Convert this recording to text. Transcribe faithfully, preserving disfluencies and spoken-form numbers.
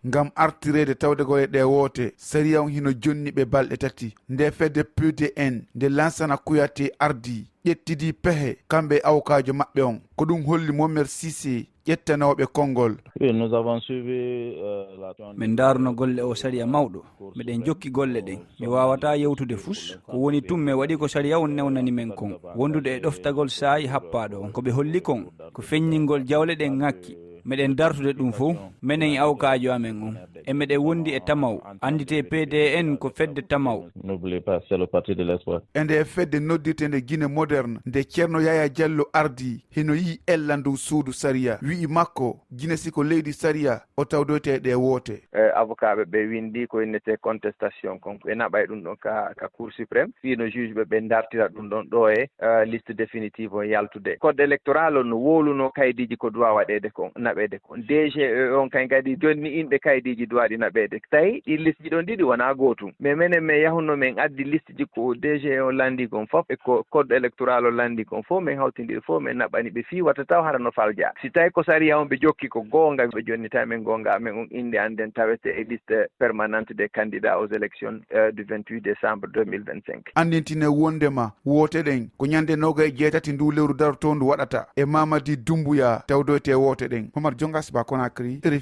Ngam artireede tawdegol e ɗee woote, sariya on hino jonni ɓe balɗe tati. Nde fedde P D N nde Lansana Kouyaté ardii, ƴettidi pehe kamɓe e awkaajo maɓɓe on. Ko ɗum holli Momer Cissé, ƴettanooɓe konngol. Oui, nous avons suivi, euh, la... Min ndaarno golle o sariya mawɗo. Miɗen jokki golle ɗen. Mi waawataa yewtude fus. Ko woni tun, mi waɗi ko sariya on newnani men kon. Wondude e ɗoftagol saa'i happaaɗo on. Ko ɓe holli kon, ko feññingol jawle ɗen ŋakki. Meɗen dartude ɗum fow, menen e awkaajo amen on. E meɗen wondi e Tamaw, annditee P D N ko fedde Tamaw. N'oublie pas, c'est le parti de l'espoir. E nde fedde noddirteende Guinée moderne, nde Ceerno Yaya Diallo ardii, hino yi'i ella ndu suudu sariya. Wi'i makko, Guinée si ko leydi sariya, o tawdoyte e ɗee woote. E, avocat ɓe ɓe winndi ko innete contestation kon, ɓe naɓay ɗum ɗon ka, ka Cour suprême, fii no juge ɓe ɓe dartira ɗum ɗon ɗo e, e, liste définitive on yaltude. Code électoral on no wowluno kaydiiji ko doit waɗeede kon, naɓeede kon. D G E on kay kadi jonni inɓe kaydiiji doit ɗi naɓeede. Tawi ɗi liste ji ɗon ɗiɗi wonaa gootum. Mais menen men yahunno men addi liste ji ko D G E on lanndi kon fof e ko code électoral on lanndi kon fof, men hawtindiri fof, men naɓɓani ɓe fii wata taw hara no falja. Si tawi ko sariya on ɓe jokki ko goonga, ɓe jonnita men goonga amen on, innde an nden tawete e liste permanente des candidats aux élections, euh, du vingt-huit décembre deux mille vingt-cinq. Anndintine wondema woote ɗen ko ñande noogay e jeetati ndu lewru darotoondu waɗata e Mamadi Doumbouya tawdoyte woote ɗen. Momar Jonga, Siba Conakry, R F I.